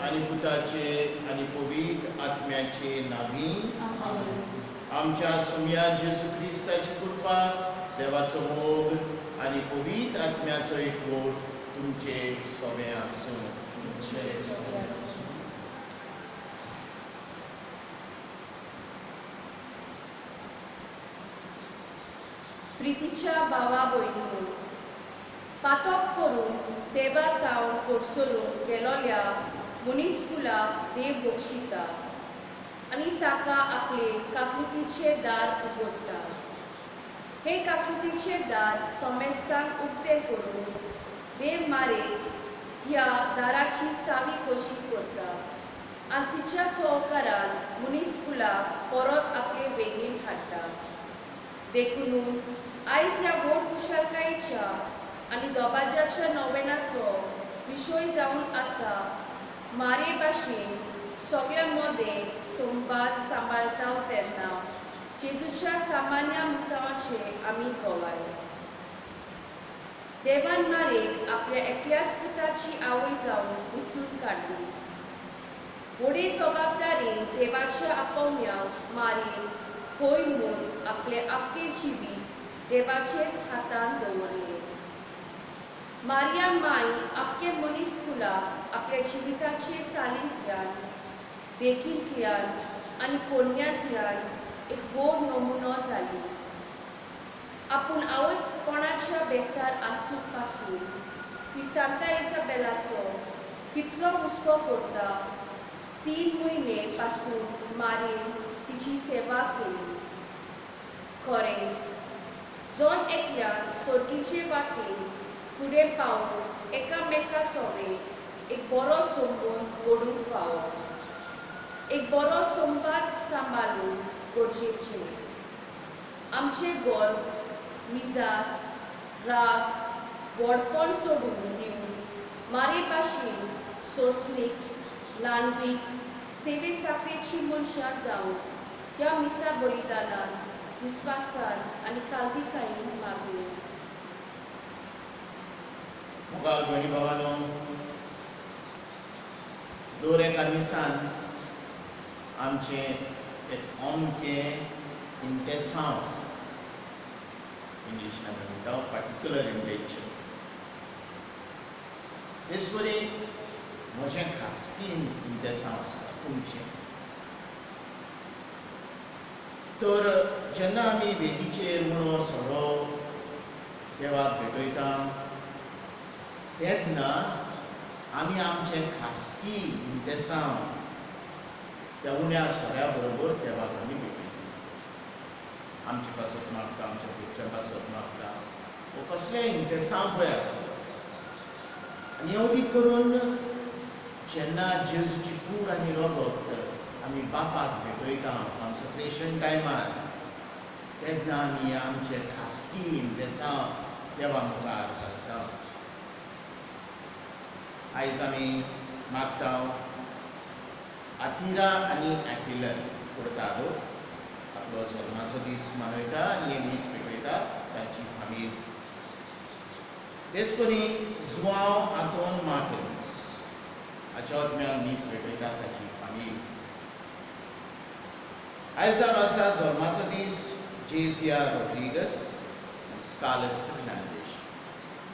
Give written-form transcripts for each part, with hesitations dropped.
आनी पुताचे आनी पवित्र आत्म्याचे नांवी. आमच्या सुम्या जेजू क्रिस्ताची कृपा, देवाचो मोग आनी पवित्र आत्म्याचो एकवट तुमचे सवे आसूं. प्रितीच्या भावा भयणीनो, पातक करून देवा तावन कोडसरून गेलोल्या मनीसकुलाक देव बक्षिता आनी ताका आपले काकृतीचे दार उगडटा. हे काकृतीचे दार सोमेस्तांक उक्तें करून देव मारेक ह्या दाराची चावी कशी करता आनी तिच्या सहकारान मनीसकुलाक परत आपले वेगीन हाडटा. देखुनूच आयज ह्या व्हड कुशलकायेच्या आनी दोबाज्याच्या नोवेनाचो विशय जावन आसा मारे भाशेन सगळ्या मदें संवाद सांबाळटा तेन्ना जेजूच्या सामान्य मिसांवाचे आमी गवाय. देवान मारेक आपल्या एकल्याच पुताची आवय जावन विचून काडली. व्हडे जबाबदारेन देवाच्या आपोवण्याक मारेन होय म्हूण आपले आख्खें जिवीत देवाचेच हातान दवरलें. मारिया माई आपके मनीस कुलाक आपल्या जिविताचे चालींतल्यान, देखींतल्यान आनी कोन्यांतल्यान एक व्हड नमुनो जाली. आपूण आवयपणाच्या बेसार आसूंक पासून ती सांता इजाबेलाचो कितलो हुस्को करता. 3 म्हयने पासून मारयेन तिची सेवा केली. खरेंच जण एकल्यान सर्गीचे वाटेन फुडें पावून एकामेका सोवे एक बरो संबंद घडूंक फावो. एक बरो संवाद सांबाळून गरजेचें. आमचें गर्व, मिजास, राग, व्हडपण सोडून दिवन मारे भाशेन सोंसणीक, ल्हानवीक, सेवे चाकरेची मनशां जावन ह्या मिसा बलिदानान विस्वासान आनी काळजीकायेन मागुया. मुखार भयणी भावानो, दर एका मिसान आमचें एक अमकें इंतेसांव आसता. इंग्लिशीन आमी म्हणटा पार्टिक्युलर इंटेन्शन. तेच वरी म्हजें खासगी इंतेसांव आसता तुमचें. तर जेन्ना आमी वेदीचेर उणो सोरो देवाक भेटयता तेन्ना आमी आमचें खासगी इंतेसांव त्या उण्या सोऱ्या बरोबर देवाक आमी भेटयता. आमचे पासत मागता, आमच्या घरच्या पासत मागता, वो कसलें इंतेसांव पळय आसता. आनी अवधीक करून जेन्ना जेजूची कूड आनी रगत आमी बापाक भेटयता कॉन्सक्रेशन टायमार तेन्ना आमी आमचे खासगी इंतेसांव देवा मुखार घालता. आयज आमी मागता आतिरा आनी ॲटिलर कुर्तादो आपलो जल्माचो दीस मनयता आनी हे मीस पेटयता तांची फामील. तेच परी जुआंव आंतोन मार्टिन्स हाच्या आत्म्यान मीस पेटयता ताची फामील. आयज जावन आसा जल्माचो दीस जेसिया रोड्रिगस आनी स्कारलेट फर्नांडीस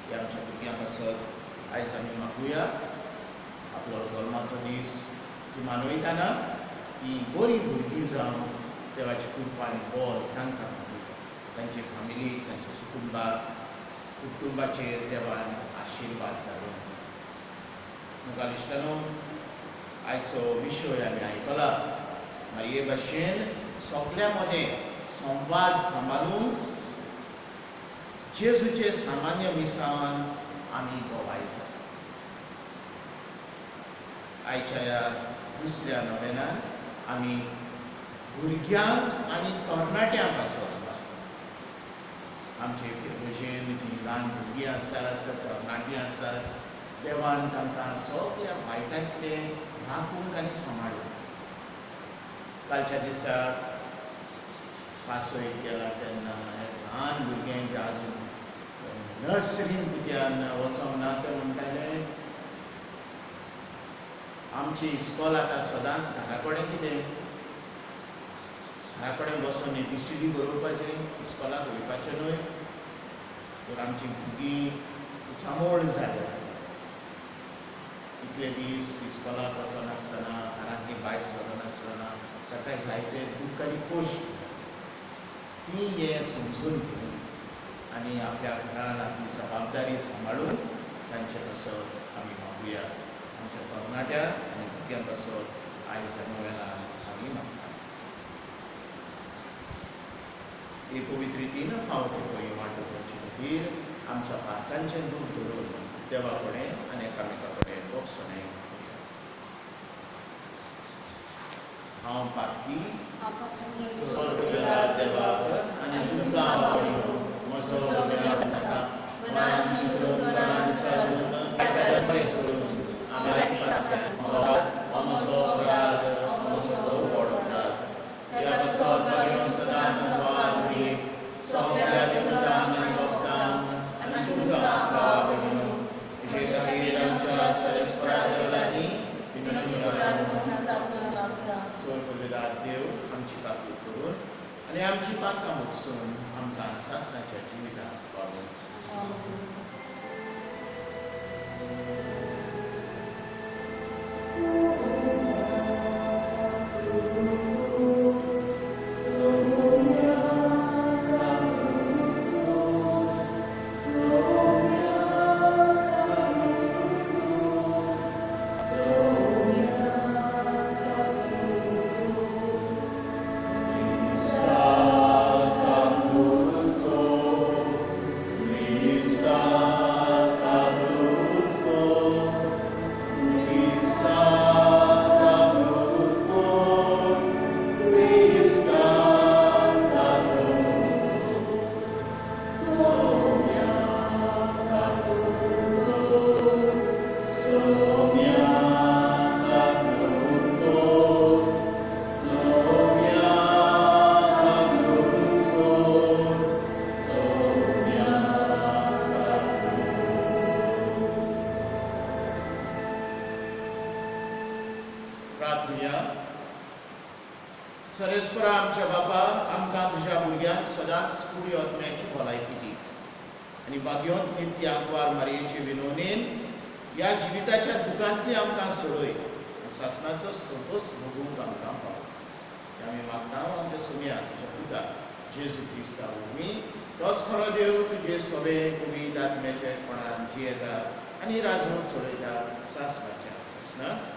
ह्या आमच्या भुरग्यां पासत आयज आमी मागुया. आपलो जल्माचो दीस जी मनयतना ती बरी भुरगीं जावन देवाची कृपा आनी बल तांकां मागुया. तांचे फामिलीक, तांच्या कुटुंबाक, कुटुंबाचेर देवान आशिर्वाद घालून. मुखार इश्टानो, आयचो विशय आमी आयकला. मारये भाशेन सगल्या मदें संवाद सांबाळून जेजूचे सामान्य मिसावान आमी गवाय जाता. आयच्या ह्या दुसऱ्या नोवेनान आमी भुरग्यांक आनी तरणाट्यां पासत आमचे फिरगजेन जीं ल्हान भुरगीं आसात, तरणाटीं आसात, देवान तांकां सगल्या वायटांतलें राखूंक आनी सांबाळूंक. कालच्या दिसा पासय केला तेन्ना ल्हान भुरगें जें आजून नर्सरीन कित्यान वचोंक ना तें म्हणटालें, आमची इस्कॉल आतां सदांच घरा कडेन कितें घरा कडेन बसून एबीसीडी बरोवपाचें, इस्कॉलाक वयपाचें न्हय. तर आमची भुरगीं उचामोळ जाल्या. इतले दीस इस्कॉलाक वचनासतना, घरांतली भायर सरनासतना ताका जायते दुख्ख आनी कश्ट जाले. ती हें समजून घेवन आनी आपल्या घरान आपली जबाबदारी सांबाळून तांचे पासत आमी मागुया. आमच्या तरणाट्या आनी भुरग्यां पासत आयज ह्या नोवेनान आमी मागता. ही पवित्र रितीन फावो ते पळय वांटो करचे खातीर आमच्या पातकांचें दूख धरून देवा कडेन आनी एकामेका कडेन भोगसणें करुया. हांव पातकी स्वर्गेल्या देवाक आनी तुमकां आपयलो म्हजो गुन्यांव नाका मनान चिंतून मनान विचारून बरें सोडून आमी म्हजो अपराध, म्हजो व्हड अपराध. ह्या पासत भाग्य सदांच वार सगळ्या देवतांक आनी भक्तांक आनी तुमकां भावा भयणीनो तुजे खातीर आमच्या सरेस्परा देवा लागीं विनंती करात. स्वर्गवेला देव आमची काकूट करून आनी आमची पातकां भोगसून आमकां सासणाच्या जिवितांत पावोवं. प्रार्थुया. सरेस्परा आमच्या बापा, आमकां तुज्या भुरग्यांक सदांच कुडी आत्म्याची भलायकी दी आनी भाग्योंत नित्य आंकवार मारयेचे विनोनेन ह्या जिविताच्या दुखांतली आमकां सोडय, सासणाचो संतोश भोगूंक आमकां पाव. हे आमी मागता आमच्या सुमया तुज्या पुता जेजू क्रिस्ता वरवीं. तोच खरो देव, तुजे सवे पवित्र आत्म्याच्या कोणान जियेता आनी राजवण चलयता सासणाच्या सासणाक.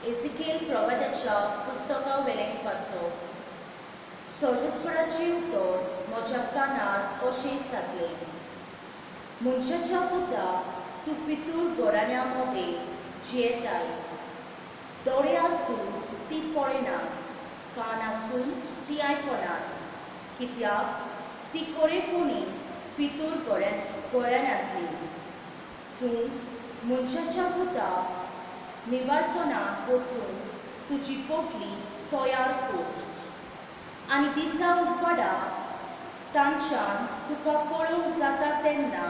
एझिकेल प्रवादाच्या पुस्तका वेलें वाचप. सर्वेस्पराचें उतर म्हज्या कानार अशें जातलें. मनशाच्या पुता, तूं फितूर घराण्या मदें जियेताय. दोळे आसून ती पळयनात, कान आसून ती आयकनात, कित्याक ती खरेपणी फितूर घराण्यांतली. तूं मनशाच्या पुता, निवासनाक वचून तुजी पोटली तयार कर आनी दिसा उजवाडा तांच्यान तुका पळोवंक जाता तेन्ना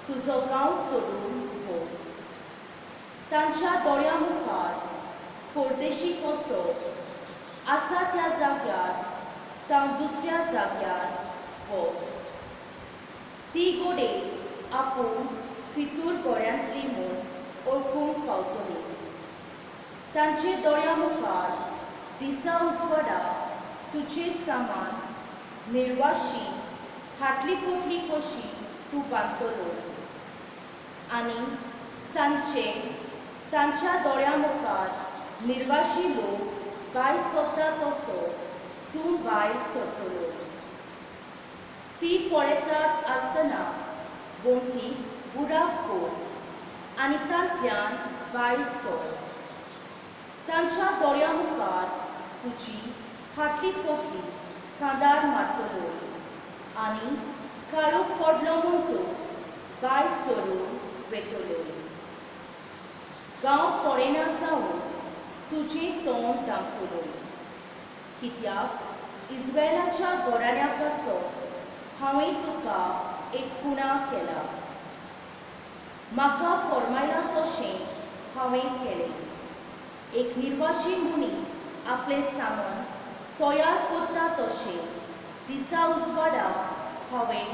तुजो गांव सोडून वच. तांच्या दोळ्यां मुखार परदेशी कसो आसा त्या जाग्यार तांव दुसऱ्या जाग्यार वच. ती गोडे आपूण फितूर गोऱ्यांतली म्हूण वळखूंक पावतली. तांचे दोळ्यां मुखार दिसा उजवाडा तुजें सामान निर्वाशी हाटली पोटली कशी तूं बांदतलो आनी सांजचे तांच्या दोळ्यां मुखार निर्वाशी लोक भायर सरता तसो तूं भायर सरतलो. ती पळयतात आसतना वण्टीक बुराक कर आनी तांतल्यान भायर सर. तांच्या दोळ्यां मुखार तुजी हाटली पोटली खांदार मारतलो आनी काळोख पडलो म्हणटच भायर सरून वेतलो. गांव पळयना जावन तुजें तोंड धांपतलो. कित्याक इज्रायलाच्या घराण्या पासत हांवें तुका एक कुणा केला. म्हाका फॉर्मायलां तशें हांवें केलें. एक निर्वाशी मनीस आपलें सामान तयार करता तशें दिसा उजवाडा हांवें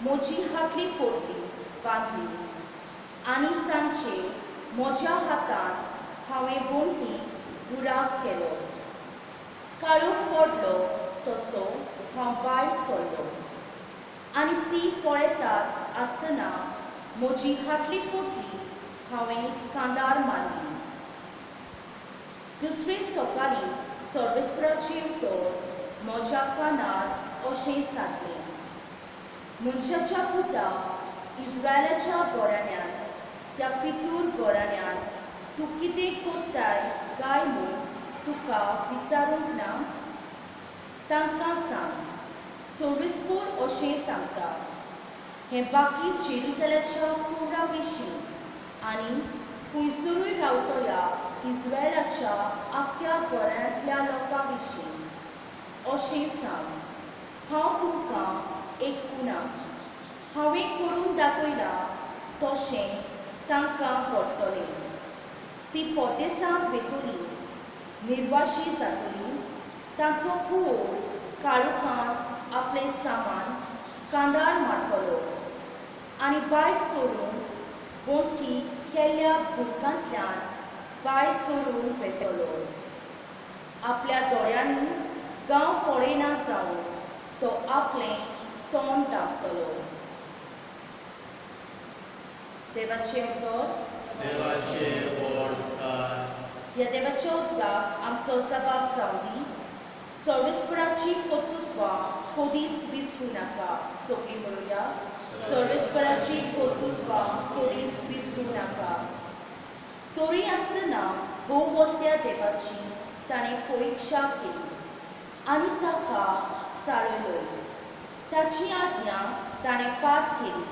म्हजी हातली पोटली बांदली आनी सांजचे म्हज्या हातान हांवें वण्टी बुराक केलो. काळोख पडलो तसो हांव भायर सरलो आनी ती पळयतात आसतना म्हजी हातली पोटली हांवें कांदार मारली. दुसरे सकाळीं सर्वेस्पराचें उतर म्हज्या कानार अशें सादलें, मनशाच्या पुता, इज्रायलाच्या घराण्यान, त्या फितूर घराण्यान तूं कितें कोत्ताय काय म्हूण तुका विचारूंक ना? तांकां सांग, सर्वेस्पोर अशें सांगता, हें बाकी जेरुजलेमाच्या कुवरा विशीं आनी खुंयसरूय रावतल्या इज्रायलाच्या आख्ख्या घराण्यांतल्या लोकां विशीं अशें सांग, हांव तुमकां एक कुणा हांवें करून दाखयलां तशें तांकां घडटलें. ती परदेसांत वेतली, निर्वाशी जातली, तांचो कुंवर काळोखांत आपलें सामान कांदार मारतलो आनी भायर सोडून वण्टी केल्ल्या बुरकांतल्यान भायर सोडून वेतलो. आपल्या दोळ्यांनी गांव पळयना जावन तो आपलें तोंड धांपतलो. देवाचें उतर. देवाचे व्हड उपकार. ह्या देवाच्या उतराक आमचो जबाब जावं दी. सर्वेस्पराची कर्तृत्वां कदीच विसरूं नाका. सगळीं म्हणुया, सर्वेस्पराची कर्तृत्वां कदीच विसरूं नाका. तरी आसतना भोवत्या देवाची ताणें परिक्षा केली आनी ताका चाळयलो. ताची आज्ञा ताणें पाठ केली.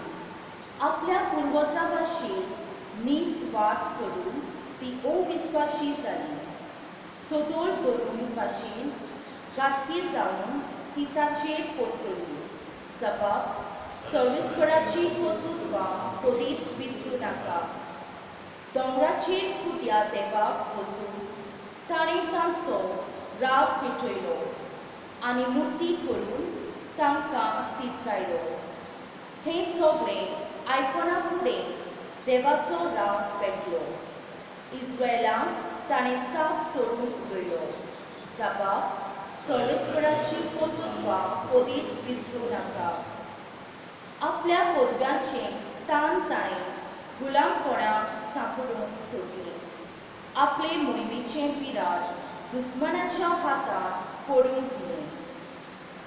आपल्या पुर्वजां भाशेन नीत वाट सोडून ती अविस्वाशी जाली. सदोळ धरून भाशेन घातकी जावन ती ताचेर पडटली. जबाब सर्वेस्पराची कर्तृत्वां कदीच विसरूं नाका. दोंगराचेर कुट्या देवाक वचून ताणें तांचो राग पेटयलो आनी मुर्ती करून तांकां तिडकायलो. हें सगळें आयकना फुडें देवाचो राग पेटलो. इज्रायलाक ताणें साफ सोडून उडयलो. जबाब सर्वेस्पराची कर्तृत्वां कदीच विसरूं नाका. आपल्या पदव्यांचें स्थान ताणें गुलामपणाक सांपडूंक सोदलें. आपले मोहिमेचें विरार दुस्मानाच्या हातांत पडूंक दिलें.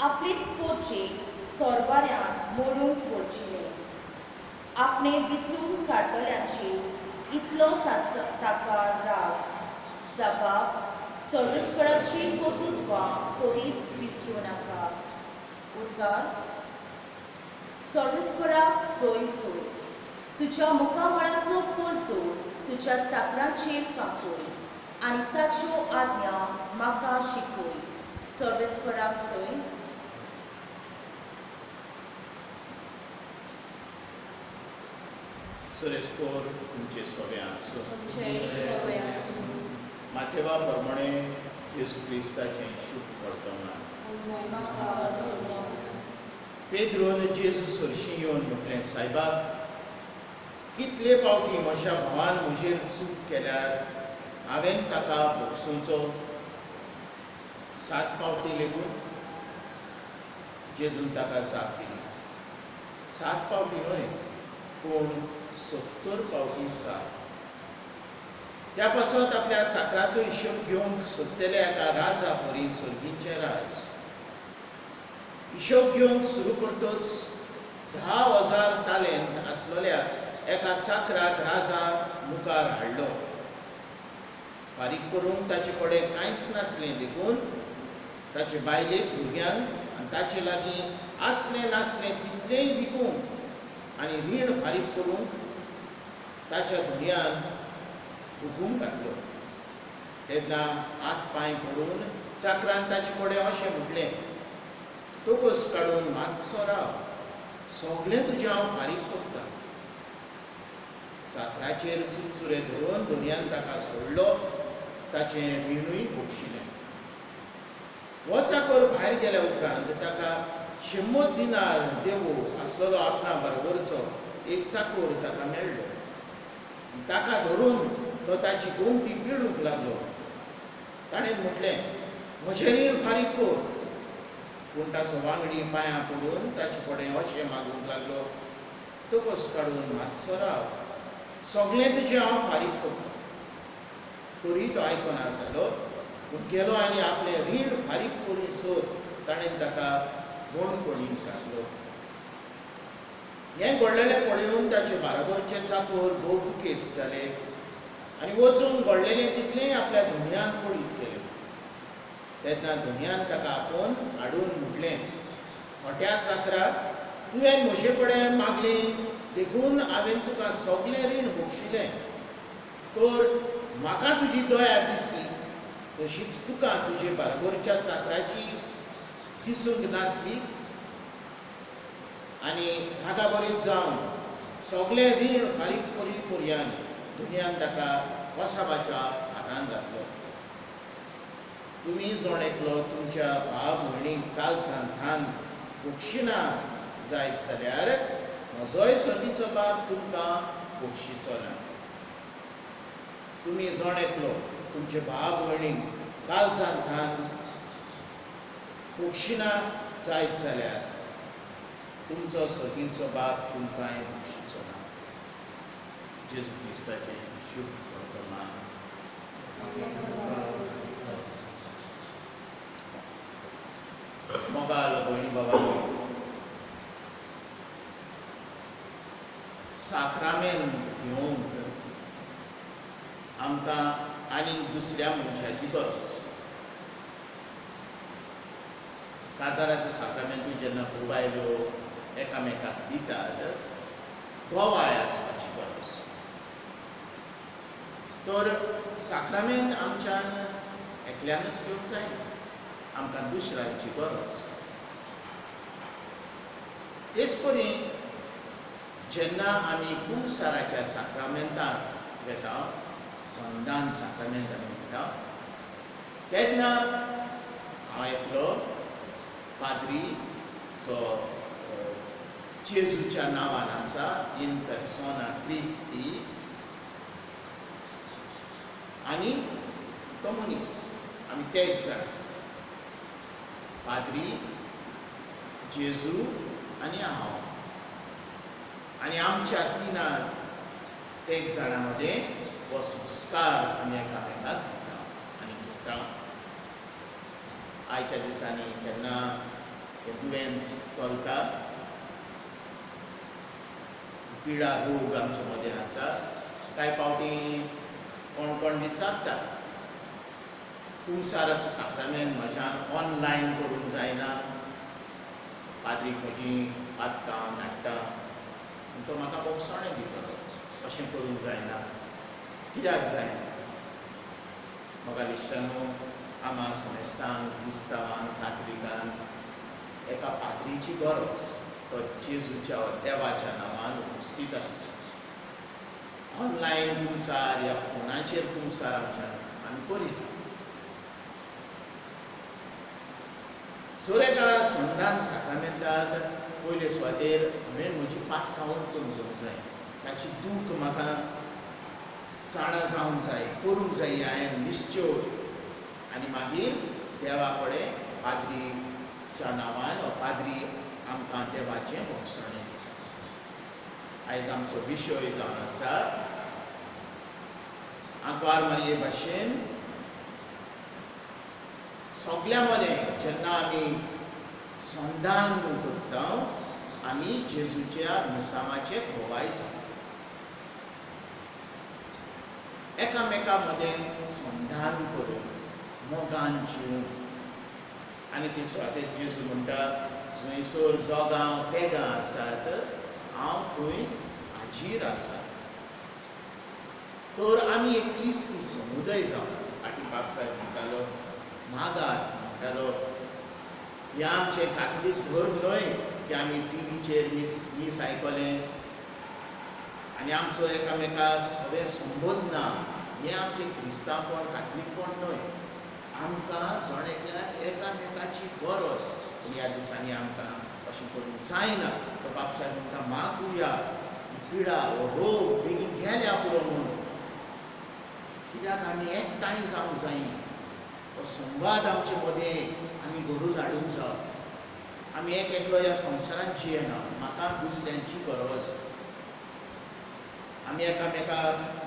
आपलेच पोचे तोरवाऱ्यान मोडूंक वचिलें. आपणें विचून काडटल्यांचेर इतलो ताचो ताका राग. जबाब सर्वेस्पराची कर्तृत्वां कदीच विसरूं नाका. उद्गार. सर्वेस्पराक सोय सोय. तुज्या मुखामळाचो परजोड तुज्या चाकरांचेर फांकय आनी ताच्यो आज्ञा म्हाका शिकय. सर्वेस्पराक सोय. सुरेस्पोर तुमचे सगळें आसूं. तुमचें सगळें आसूं. मातेवा प्रमाणे जेजू क्रिस्ताचें शुभ वर्तमान. म्हाका आसूं. पेद्रोन जेजू सरशीं येवन म्हटलें, सायबा, कितले फावटी म्हज्या भावान म्हजेर चूक केल्यार हांवें ताका भोगसुचो? 7 फावटी लेगून? जेजून ताका जाप दिली, 7 फावटी न्हय, पूण 70 फावटी 7. त्या पासत आपल्या चाकराचो हिशोब घेवंक सोदतल्या एका राजा परी सर्गींचें राज हिशोब घेवंक सुरू करतच 10,000 तालेंत आसलेल्या एका चाकराक राजा मुखार हाडलो. फारीक करूंक ताचे कडेन कांयच नासलें, देखून ताचे बायलेक, भुरग्यांक आनी ताचे लागीं आसलें नासलें तितलेंय विकूंक आनी रीण फारीक करूंक ताच्या धनयान हुकूम घातलो. तेन्ना हात पांय पडून चाकरान ताचे कडेन अशें म्हटलें, तकस काडून मातसो राव, सगळें तुजें हांव फारीक करता. चाकराचेर चुरचुरे धरून धनयान ताका सोडलो, ताचें रिणूय बक्षिलें. हो चाकर भायर गेल्या उपरांत ताका 100 दिनार देवो आसलेलो आपणा बरोबरचो एक चाकोर ताका मेळ्ळो. ताका धरून तो ताची गोमटी पिळूंक लागलो. ताणें म्हटलें, म्हजें रीण फारीक कर. पूण ताचो वांगडी पांयां पडून ताचे कडेन अशें मागूंक लागलो, तकस काडून मातसो राव, सगळें तुजें हांव फारीक करता. तरी तो आयकना जालो, पूण गेलो आनी आपलें रीण फारीक करीसर ताणें ताका बणकणींत घातलो. हें घडलेलें पळोवन ताचे बाराबरचे चाकोर भोव दुखेस्त जाले आनी वचून घडलेलें तितलेंय आपल्या धनयान कळीत केलें. तेन्ना धनयान ताका आपोवन हाडून म्हटलें, खोट्या चाकरा, तुवें म्हजे कडेन मागलें देखून हांवें तुका सगळें रीण बक्षिलें, तर म्हाका तुजी दया दिसली तशीच तुका तुजे बाराबरच्या चाकराची दिसूंक नासली. आनी रागाभरीत जावन सगळें रीण फारीक करी पर्यान धनयान ताका कोसाबाच्या हातान घातलो. तुमी जण एकलो तुमच्या भाव भयणीक कालसान बक्षिना जायत जाल्यार म्हजोय सर्गीचो बाप तुमकां बक्षिचो ना. तुमी जण एकलो तुमचे भाव भयणीक कालसान बक्षिना जायत जाल्यार तुमचो सर्गीचो बाप तुमकांय बक्षिचो ना. जेजू क्रिस्ताचें शुभ वर्तमान. मोगाल भयणी बाबा, साक्रामेंत घेवंक आमकां आनीक दुसऱ्या मनशाची गरज. काजाराचो साक्रामेंतूय जेन्ना बायलो एकामेकाक दितात, गवाय आसपाची गरज. तर साक्रामेंत आमच्यान एकल्यानूच घेवंक जायना, आमकां दुसऱ्यांची गरज. तेच परी जेन्ना आमी कुमसाराच्या साक्रामेंताक वेता, संदान साक्रामेंत आमी म्हणटा, तेन्ना हांव एकलो पाद्री जो जेजूच्या नांवान आसा, इन पर्सोना क्रिस्ती, आनी तो मनीस, आमी तेग जाण आसा, पाद्री, जेजू आनी हांव. आनी आमच्या तिना तेग जाणां मदें हो संस्कार आमी एकामेकाक दिता आनी घेता. आयच्या दिसांनी केन्ना हें दुयेंस चलता, पिडा रोग आमचे मदें आसा, कांय फावटी कोण कोण विचारता, कुमसाराचो साक्रामेंत म्हज्यान ऑनलायन करूंक जायना, पाद्रीक म्हजी पातकां धाडटा तो म्हाका बोगसणें दितलो, अशें करूंक जायना, कित्याक जायना? म्हाका इश्टानो, आमा समेस्तांक, क्रिस्तांवांक, कातलिकांक एका पाद्रीची गरज. तो जेजूच्या देवाच्या नांवान उपस्थित आसता. ऑनलायन कुमसार या फोनाचेर कुमसार आमच्यान आमी करिना. जर एका संदान साक्रामेंताक पयले सुवातेर हांवें म्हजी पातकां उरतून घेवंक जाय, ताची दूख म्हाका जाणा जावंक जाय, करूंक जाय हांवें निश्चय, आनी मागीर देवा कडेन पाद्रीच्या नांवान वा पाद्री आमकां देवाचें भोगसणें दिता. आयज आमचो विशय जावन आसा आंकवार मारये भाशेन सगळ्या मदें जेन्ना आमी संदान करता, आमी जेजूच्या मिसांवाचे गवाय जाता. एकामेका मदें संदान करून मोगान जिवन. आनी ते सुवातेर जेजू म्हणटा, जंयसर दोगां तेगां आसात हांव थंय हाजीर आसा. तर आमी एक क्रिस्ती समुदाय जावन आसा. फाटीं बाब साहेब म्हणटालो, मागात म्हणटालो. हें आमचें कातलीक धर्म न्हय की आमी टिवीचेर मीस आयकलें आनी आमचो एकामेका सगळें संबंद ना. हें आमचें क्रिस्तांवपण कातलीकपण न्हय. आमकां जण एकल्याक एकामेकाची गरज. पूण ह्या दिसांनी आमकां अशें करूंक जायना. तो बापसाहेब म्हणटा मागुया ही पिडा हो रोग बेगीन गेल्या पुरो म्हणून. कित्याक आमी एकठांय जावंक जाय. हो संवाद आमचे मदें आमी घडोवन हाडूंक जाय. आमी एक एकलो ह्या संवसारांत जियेना. म्हाका दुसऱ्यांची गरज. आमी एकामेका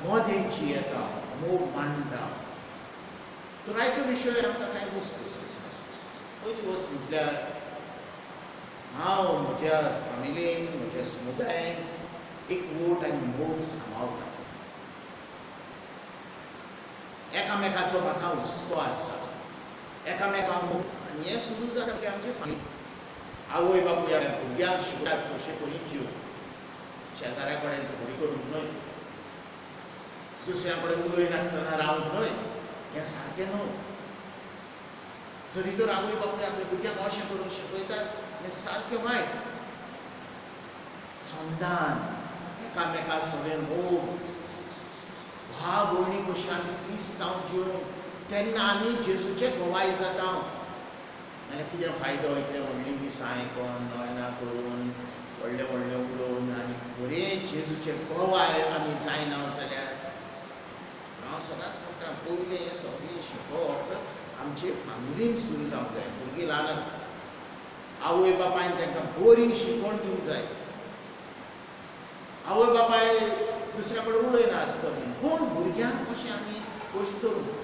मदें जियेता, मोग मांडटा. तर आयचो विशय आमकां कांय वस्तू सांगता. पयली वस्त म्हटल्यार हांव म्हज्या फामिलीन म्हज्या समुदायेन एकवट आनी मोग सांबाळटा. एकामेकाचो म्हाका हुस्को आसा, एकामेकाचो मोग. आनी हें सुरू जाता की आमची फामिली आवय बापूय भुरग्यांक शिकयतात कशें करून जीव शेजाऱ्या कडेन झगडी करूंक न्हय, दुसऱ्या कडेन उलयनासतना रावंक न्हय. हें सारकें न्हय. जरी तर आवय बापूय आपल्या भुरग्यांक अशें करूंक शिकयतात हें सारकें वायट. संदान एकामेका सगळें मोग भाव भयणी कशी आमी क्रिस्तांव जिवन तेन्ना आमी जेजूचे गवाय जाता. नाल्यार कितें फायदो इतलें व्हडलीं मिसां आयकोन नोयना करून व्हडलें व्हडलें उलोवन आनी खरें जेजूचे गवाय आमी जायना जाल्यार. हांव सदांच म्हणटा पयलें हें सगळें शिकोवप आमचे फामिलीन सुरू जावंक जाय. भुरगीं ल्हान आसता आवय बापायन तांकां बरी शिकवण दिवंक जाय. आवय बापाय दुसऱ्या कडेन उलयना आसतली पूण भुरग्यांक कशें आमी पयस दवरूंक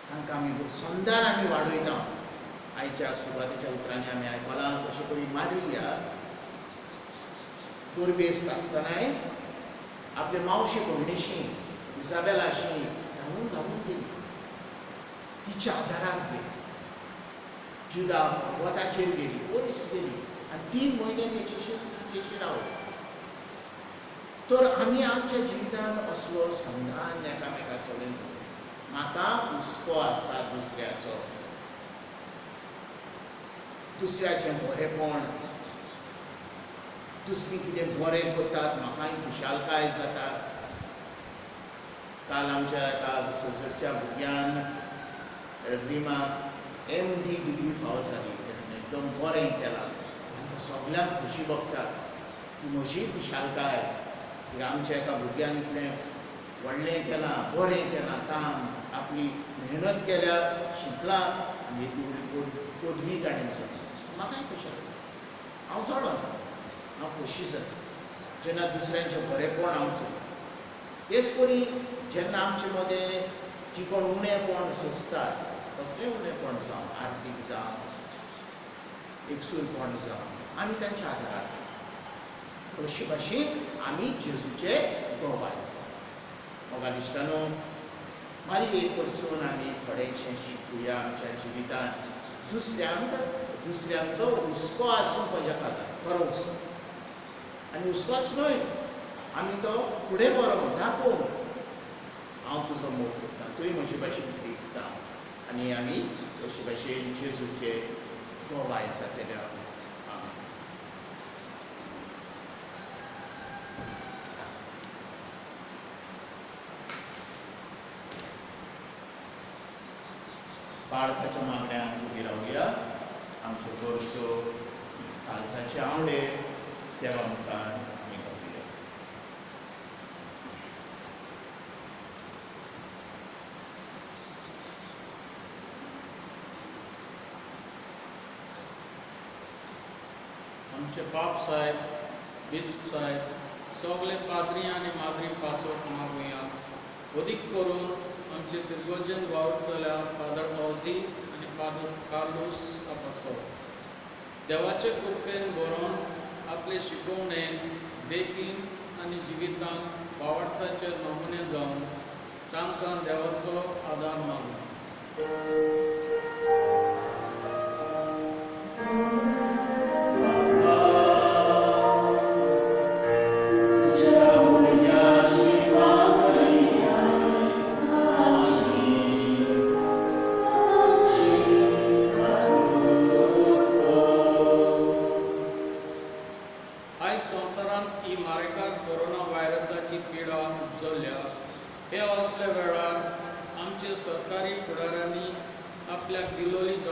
तांकां आमी संदान आमी वाडयता. आयच्या सुरवातेच्या उतरांनी आमी आयकलां कशें करी मारिया गर्भेस्त आसतनाय आपले मावशे भयणीशी इजाबेलाशी धांवून धांवून गेली, तिच्या आदाराक गेली, जुदा पर्वताचेर गेली, पयस गेली आनी 3 म्हयने तिचेशी रावली. तर आमी आमच्या जिवितांत असलो संधान एकामेका सगळें म्हाका हुस्को आसा दुसऱ्याचो, दुसऱ्याचें बरेंपण, दुसरीं कितें बरें करतात म्हाकाय खुशालकाय जाता. काल आमच्या एका सजरच्या भुरग्यान एड्रिमाक MD degree फावो जाली. ताणें एकदम बरें केलां. आमकां सगल्यांक खोशी भोगता की म्हजी खुशालकाय कित्याक आमच्या एका भुरग्यान इतलें व्हडलें केलां, बरें केलां काम, आपली मेहनत केल्या, शिकलां आनी येदी व्हडली पदवी ताणें जोडली. म्हाकाय खुशालकाय. हांव जोडना, हांव खोशी जाता जेन्ना दुसऱ्यांचें बरेंपण हांव चोयता. तेच परी जेन्ना आमचे मदें जी कोण उणेपण सोंसतात, कसलें उणेपण जावं, आर्थीक जावं, एकसूरपण जावं, आमी तांच्या आदाराक अशे भाशेन आमी जेजूचे गवाय जावं. मोगाळ इश्टानो, मागीर कडसून आमी थोडेंशें शिकुया आमच्या जिवितांत. दुसऱ्यांचो हुस्को आसूंक म्हज्या खाला खरो हुस्को. आनी हुस्कोच न्हय, आमी तो फुडें व्हरोंक दाखोवंक हांव तुजो मोग करता, तूंय म्हजे भाशेन क्रिस्तांव आनी आमी अशे भाशेन जेजूचे गवाय जातले. आमेन. बाळकाच्या मागण्यांक उबी रावया. आमच्यो गरजो कालसाचे आवडे देवा मुखार आमी घालुया. आमचे बाप साहेब, बिस्प साहेब, सगळे पाद्री आनी माद्री पासत मागुया. अदीक करून आमचे तिरगोजन वावुरतल्या फादर ऑझी आनी फादर कार्लूस पासत देवाचे कृपेन बरोवन आपले शिकोवणेन, देखीन आनी जिवितान भावार्थाचे नमुने जावन तांकां देवाचो आदार मागू.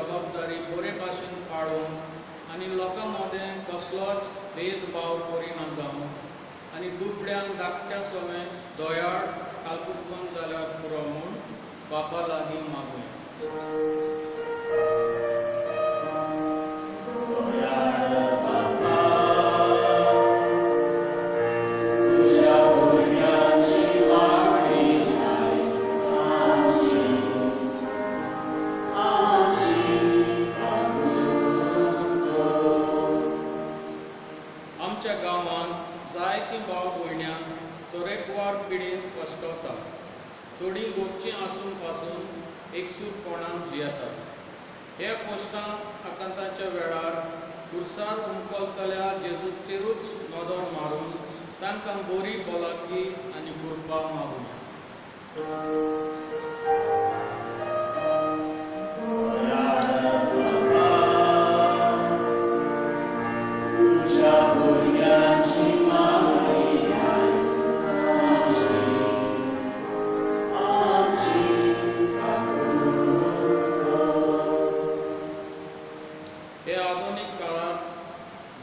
जबाबदारी बरे भाशेन पाळूंक आनी लोकां मदें कसलोच भेदभाव करिना जावं आनी दुबळ्यांक धाकट्या सवें दयाळ कालकुटवन जाल्यार पुरो म्हूण बापा लागीं मागुया. तुज्या भुरग्यांची मागणी आयक आमची, आमची कबूल. आमच्या गांवांत जायतीं भाव भयण्यां तरेकवार पिडीन कश्टवतात. थोडीं गोपचीं आसून पासून एकसूरपणान जियेतात. ह्या कश्टां आकांताच्या वेळार खुर्सार उमकलतल्या जेजूचेरूच नदर मारून तांकां बरी भलायकी आनी कृपा मागुया. तुज्या भुरग्यांची मागणी आयक आमची, आमची कबूल. हे आधुनीक काळांत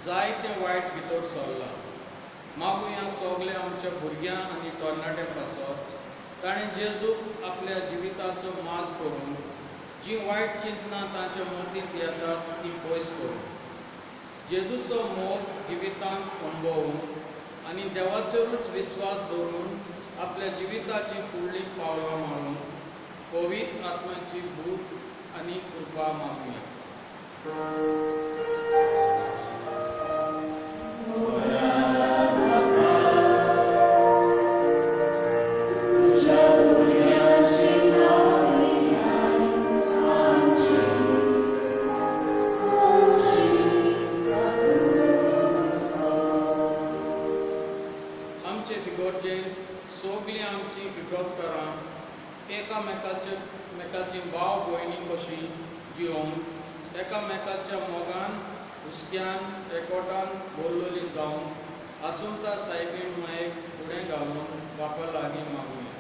जायतें वायट भितर सरलां. मागुया सगळे आमच्या भुरग्यां आनी तरणाट्यां पासत ताणें जेजूक आपल्या जिविताचो माज करून जीं वायट चिंतनां तांच्या मतींत येतात तीं पयस करून जेजूचो मोग जिवितांत अणभवून आनी देवाचेरूच विस्वास दवरून आपल्या जिविताची फुडलीं पावलां मारून पवित्र आत्म्याची भूक आनी कृपा मागुया. तुज्या भुरग्यांची मागणी आयक आमची, आमची कबूल. आमचे फिगोर्जेन सगलीं आमचीं फिगोर्जकारां एकामेकाचे मेकाची भाव भयणी कशीं जियोवन एकामेकाच्या मोगान हुस्क्यान एकवटान बोल्लोली जावन आसुंता सायबीण मायेक फुडें घालून बापा लागीं मागुया.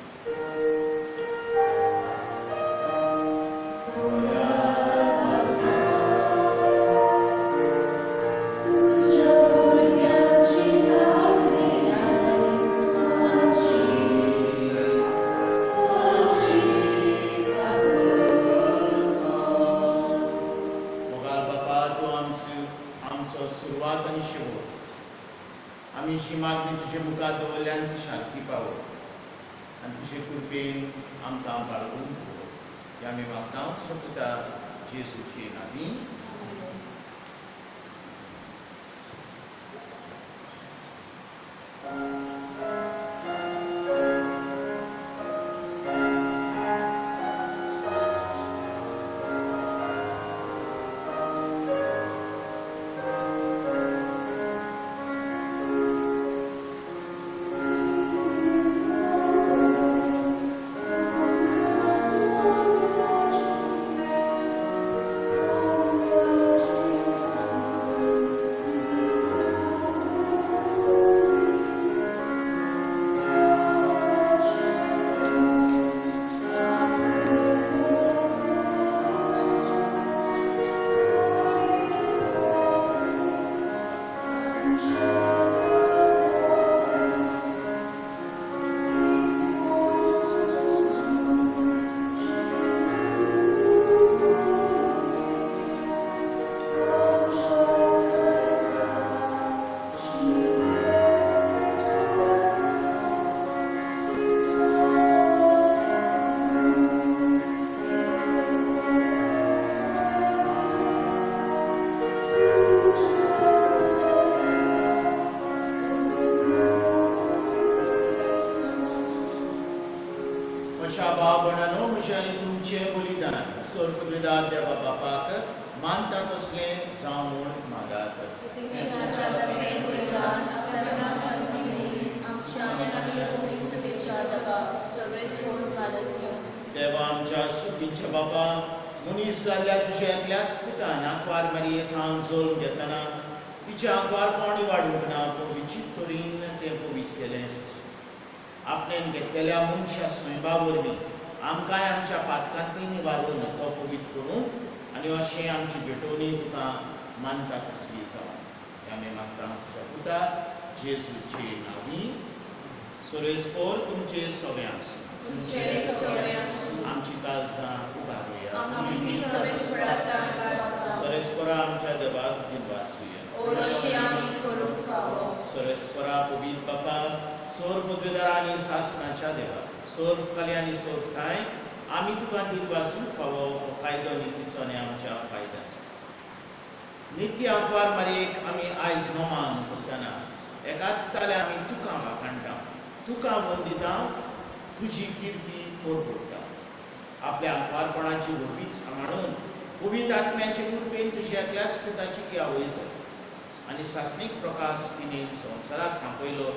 तुज्या भुरग्यांची मागणी आयक आमची, आमची कबूल. मोगाल बापा, तूं आमची आमचो सुरवात आनी शेवट. आमी जी मागणी तुजे मुखार दवरल्या आनी ती सारकी पावय आनी तुजे कृपेन आमकां बाळगून दवर. हें आमी मागता तुज्या पुता जेजूचे नांवी. म्हज्या भाव भयणांनो, म्हजें आनी तुमचें बलिदान सर्वविदा देवा बापाक मानता तसलें जावं म्हूण मागात. तुमच्या हातांतलें बलिदान आपल्या खालती आमच्या आनी रोमी सभेच्या दबाव सर्वेस्पोण घालून घेवं. देवा आमच्या सुखींच्या बापा, मनीस जाल्ल्या तुज्या एकल्याच पुतान आंकवार मारये थावन जल्म घेतना तिचें आंकवारपण वाडूंक ना, पूण विचित्र तरेन तें पवित्र केलें. आपणें घेतलेल्या मनशा स्वयंबा वरवीं आमकांय आमच्या पातकांतली निवारून तो पवित्र करूंक आनी अशें आमची भेटवणी तुका मानता तसली जावं. आमी मागता तुज्या पुता जेजूचे नांवी. सोरेस्पोर तुमचे सगळें आसूं. आमची काळजां उबारुया. सोरेस्पोरा आमच्या देवाक दिनवासुया. सोरेस्पोरा पवित्र बापा, सोर पदवेदार आनी सासणाच्या देवा, सोर काली आनी सोर ठांय आमी तुका दिनवासूंक फावो हो कायदो नितीचो आनी आमच्या फायद्याचो. नित्य आंकवार मारयेक आमी आयज नमान करतना एकाच ताल्या आमी तुका वाखाणटा, तुका वंदिता, तुजी किर्ती परगटता. आपल्या आंकवारपणाची व्हडवीक सांबाळून पवित्र आत्म्याचे कृपेन तुज्या एकल्याच पुताची ती आवय जाली आनी सासणीक प्रकाश तिणें संवसाराक थांपयलो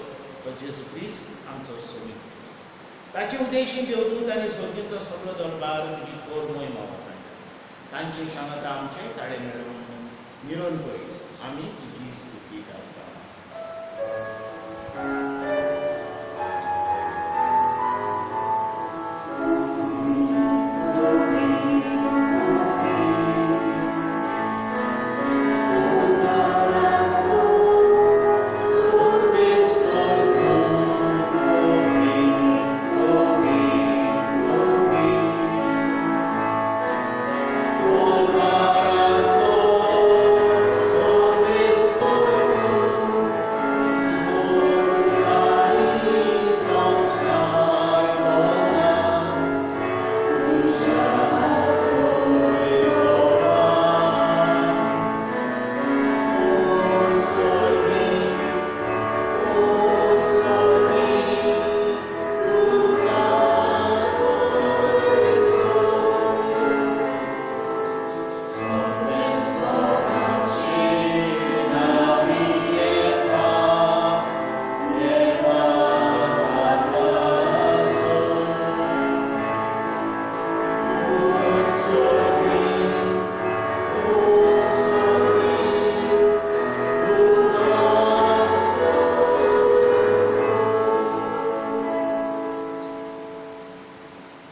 तो जेजू क्रिस्त आमचो सोमी. ताचे उद्देशी देवदूत आनी सर्गीचो सगळो दरबार तुजी थोर मोहिमा वाखाणटा. तांची सांगाता आमचे ताळे मेळून मिरोवन पळय आमी तुजी स्तुती गायता.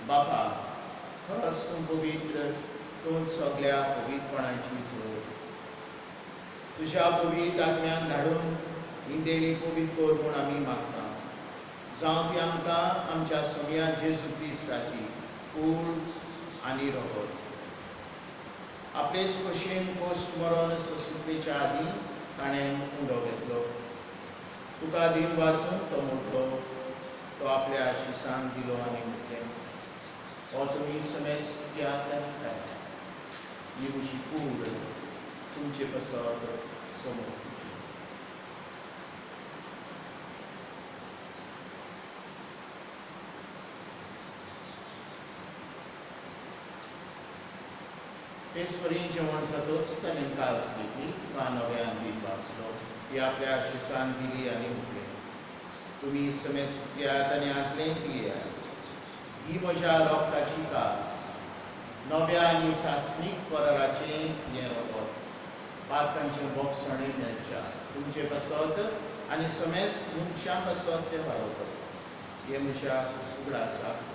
बापा, खरंच तूं पवित्र, तूं सगळ्या पवित्रपणाची जोड. तुज्या पवित्र आत्म्यान धाडून ही देणी पवित्र कर म्हूण आमी मागता. जावं ती आमकां आमच्या सोम्या जेजू क्रिस्ताची कूड आनी रगत. आपलेच भशेन कोश्ट मरण ससुपेच्या आदीं ताणें उंडो घेतलो. तुका दिन वासून तो मोडलो, तो आपल्या आशिसान दिलो आनी म्हटलें, हो तुमी समेस्त घेयात आनी खायात. ही म्हजी कूड तुमचे पासत समर्पिची. तेच परी जेवण जातच ताणें काल्स घेतली, तुका नव्यान दिन वाचलो, ती आपल्या आशिसान दिली आनी म्हटलें, तुमी समेस्त घेयात आनी हांतलें पियात. ही म्हज्या रगताची कास, नव्या आनी सासणीक कराराचें हें रगत, पातकांचें बोगसणें मेळच्या तुमचे पासत आनी समेस्त मनशां पासत तें वाडोवप. हें म्हज्या उगडासाक.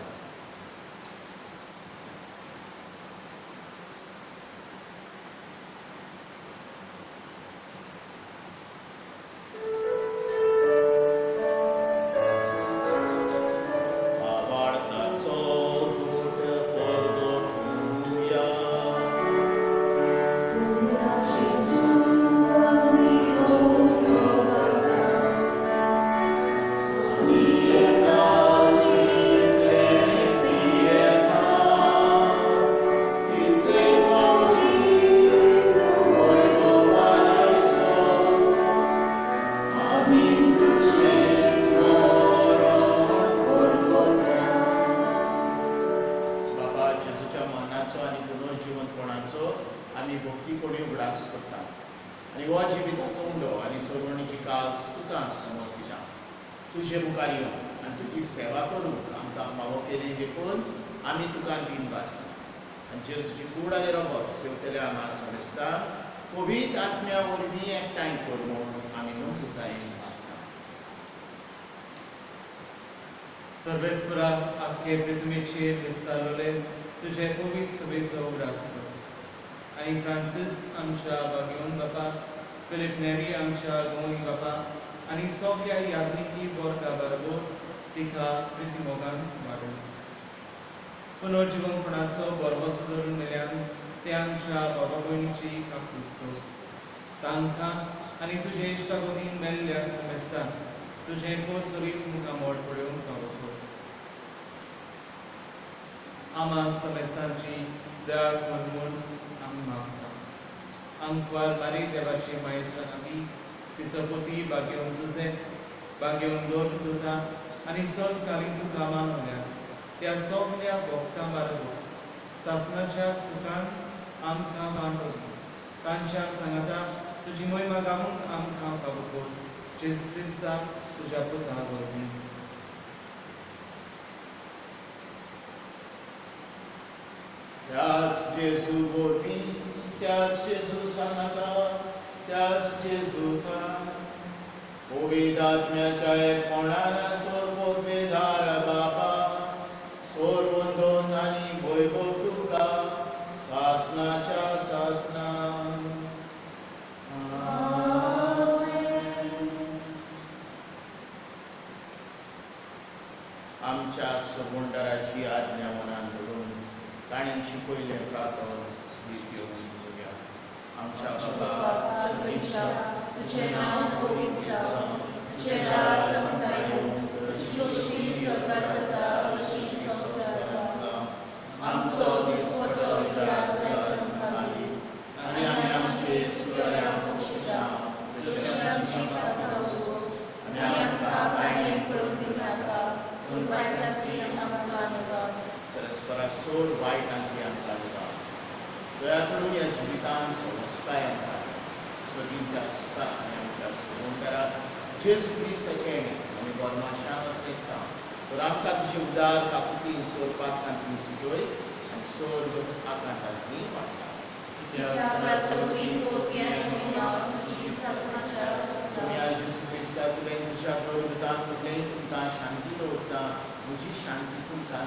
तुजे मुखार येवन आनी तुजी सेवा करूंक आमकां फावो केली देखून आमी तुका दिन वाचता. आनी जेजूची कूड आनी रगत सेवतल्या हांगा समेस्तांक पवित्र आत्म्या वरवीं एकठांय कर म्हूण आमी नमृतायेन मागता. सर्वेस्परा आख्खे पृथ्वीचेर विस्तारले तुजे पवित्र सभेचो उगडास कर. आनी फ्रांसीस आमच्या बागेवन बापा, फिलीप नेरी आमच्या गोंय बापा आनी सगल्या याज्ञिकी वर्गा बरोबर तिका प्रितीमोगान वाडूं. पुनर्जिवनपणाचो बरवसो धरून मेल्यान ते आमच्या बाबा भयणीची काकूट कर. तांकां आनी तुजे इश्टागतीन मेल्ल्या समेस्तान तुजें पोरचोरीत मुखामोड पळोवंक फावो कर. आमा समेस्तांची दया कर म्हूण आमी मागता. आंकवार मारी देवाची मायेस्तानाबी तिचो पती बागेवन जुझे बागेवन दोर दुता आनी सर्वकालीन तुका मानवल्या त्या सगल्या भक्तां बरोबर सासनाच्या सुखान आमकां वांटो दी. तांच्या सांगाता तुजी मोहिमा गावूंक आमकां फावो कर. जेजू क्रिस्ता तुज्या पुता वरवीं. त्याच जेजू वरवीं, त्याच जेजू सांगाता, त्याच जेजूतान पवित्र आत्म्याच्या एकपणान सर्वोद्वेदार बापा, सर्वंदोन आनी वैभव तुका सासनाच्या सासना. आमच्या सगुंडराची आज्ञा मनान धरून ताणें शिकयलें प्रार्थना घेवन घेवया. आमच्या बाबा तुझ्या तुझे नाव पवित्र जावं, तुझे राज आमकां येवं, तुजी खोशी स्वर्गात जाता तशी संवसारांत जावं. आमचो दिसपट्टो ग्रास आयज आमकां दी आनी आमी आमचे चुकल्यांक बक्षिता तशी आमची पापां उगोस आनी आमकां काणयेक पडून दिवं नाका, पूण वायटांतली आमकां निवार. सरस्परा सोड वायटांतली आमकां निवार. दया करून ह्या जिवितान सवस्काय आमकां सगळींच्या सुखाक आनी आमच्या सुगंधराक जेजू क्रिस्ताचें येणें आमी बरमाशान वता तर आमकां तुजे उदार काकुतीन चोरपांतली सुटय आनी सर्व आकांतांतली वाडटा. त्या कोपी आनी महिमा तुजी सासनाच्या सासना. सोनिया जेजू क्रिस्ता तुवें तुज्या दर म्हटलें तुमकां शांती दवरता, म्हजी शांती तुमकां.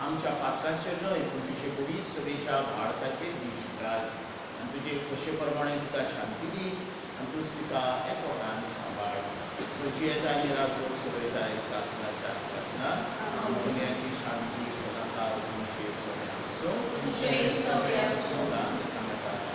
आमच्या पात्रांचेर न्हय पूण तुजे पवित्र सभेच्या भारताचेर दीश घाल आनी तुजे खोशे प्रमाणे तुका शांती दी आनी तूं तुका एकोटान सांबाळ. सो जियेता आनी राजवट चलयताय सासनाच्या सासना. सोनियाची शांती सदांकाळ तुमचे सगळें आसूं. तुझे सगळें आसूं. सदां एकामेकाक.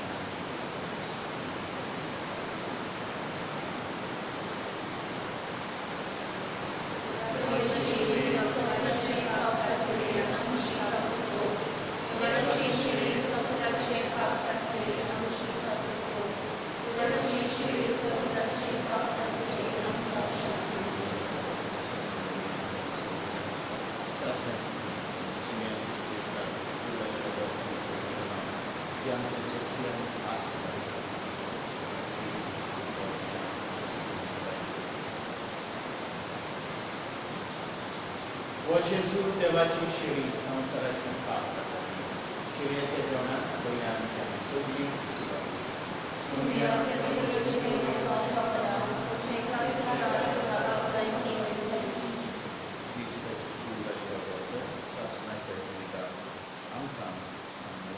जेजू देवाची शेळी संवसाराची पाप काडटा. शेळयेच्या जेवणाक वयल्यान आमी सगळीं सुरवात. सासनाच्या जिविताक आमकां सांगू.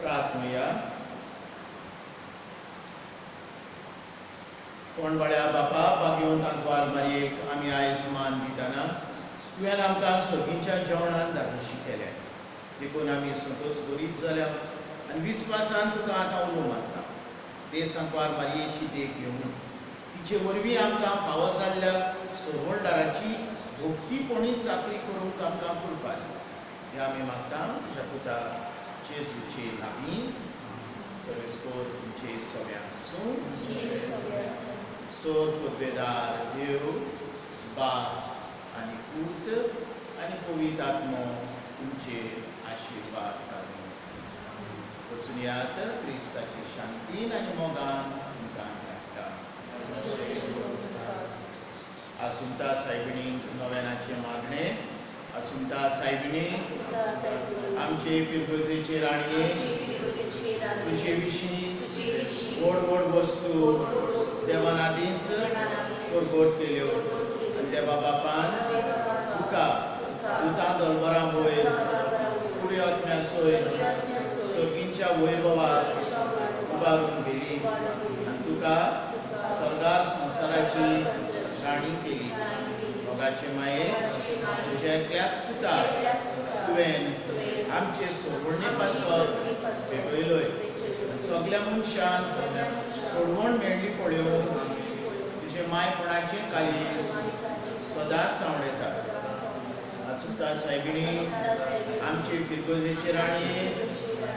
प्रार्थनुया. कोणवाळ्या बापा बागेवन आंकवार मारयेक आमी आयज मान दितना तुवें आमकां सगींच्या जेवणान धादोशी केल्या, देखून आमी संतोश बरीच जाल्या आनी विस्वासान तुका आतां उलो मारता. तेच आंकवार मारयेची देख घेवन तिचे वरवीं आमकां फावो जाल्ल्या सोरवणदाराची भोक्तीपणी चाकरी करूंक आमकां कृपा दी. हें आमी मागता तुज्या पुता जेजूचे लागीं. सर्वेस्पोर तुमचे सगळ्यांसून सोर पुर्वेदार देव बाप आनी पूत आनी पवित्र आत्मो तुमचे आशिर्वाद घालूं. वचून यात क्रिस्ताची शांतीन आनी मोगान तुमकां धाडटा. आसुंता सायबिणीक नव्यानाचें मागणें. आसुंता सायबिणी आमचे फिरगोजेचे राणये तुजे विशीं गोड गोड वस्तू देवान आदींच प्रगट केल्यो आनी देवा बापान तुका दुतां दलबरां वयर कुडी आत्म्या सयत सर्गींच्या वैभवार उबारून व्हेली आनी तुका सर्गार संवसाराची राणी केली. मोगाचे माये तुज्या एकल्याच पुताक तुवें आमचे सोडवणे पासत भेटयलोय आनी सगल्या मनशांक सोडवण मेळ्ळी पळोवन तुजें मायपणाचें काळीज सदांच आवडटा. आसुंता सायबिणी आमचे फिरगोजेचे राणी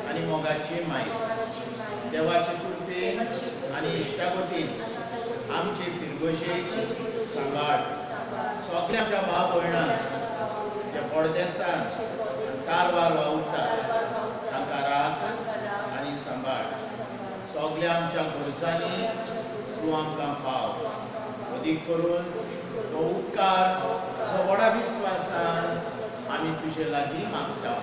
आनी मोगाची माय देवाचे कृपेन आनी इश्टागतीन आमचे फिरगोजेक सांबाळ. सगळ्या आमच्या भाव भयणांक जे पडदेसान कारवार वावुरतात तांकां राख आनी सांबाळ. सगळ्या आमच्या गरजांनी तूं आमकां पाव. अदीक करून हो उपकार जो व्हडा विस्वासान आमी तुजे लागीं मागता.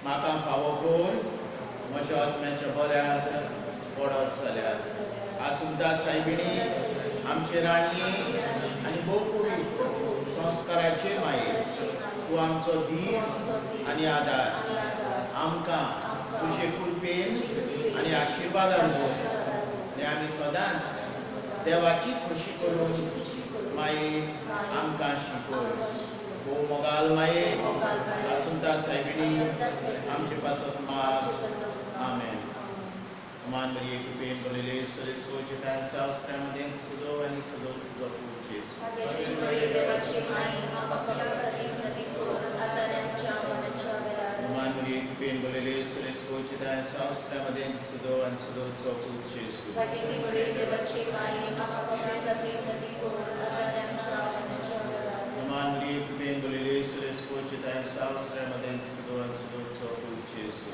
म्हाका फावो कर म्हज्या आत्म्याच्या बऱ्या पडत जाल्यार. आसुंता सायबिणी आमचे राणी आनी भोव पवित्र संस्काराचे माये तूं आमचो धीर आनी आदार. आमकां तुजे कृपेन आनी आशिर्वादान दवर आनी आमी सदांच देवाची खोशी करून माये आमकां शिकय. भोव मोगाल माये आसुंता सायबिणी आमचे पासत माग. आमेन. मान मरिये कृपेन भरलेले सरेस्पोचे शास्त्रामध्ये सदो आनी सदो तुजो पूत जेजू. मान मरिये कृपेन भरलेले सरेस्पोचे शास्त्रामध्ये सदो आनी सदो तुजो पूत जेजू. मान मरिये कृपेन भरलेले सरेस्पोचे शास्त्रामध्ये सदो आनी सदो तुजो पूत जेजू.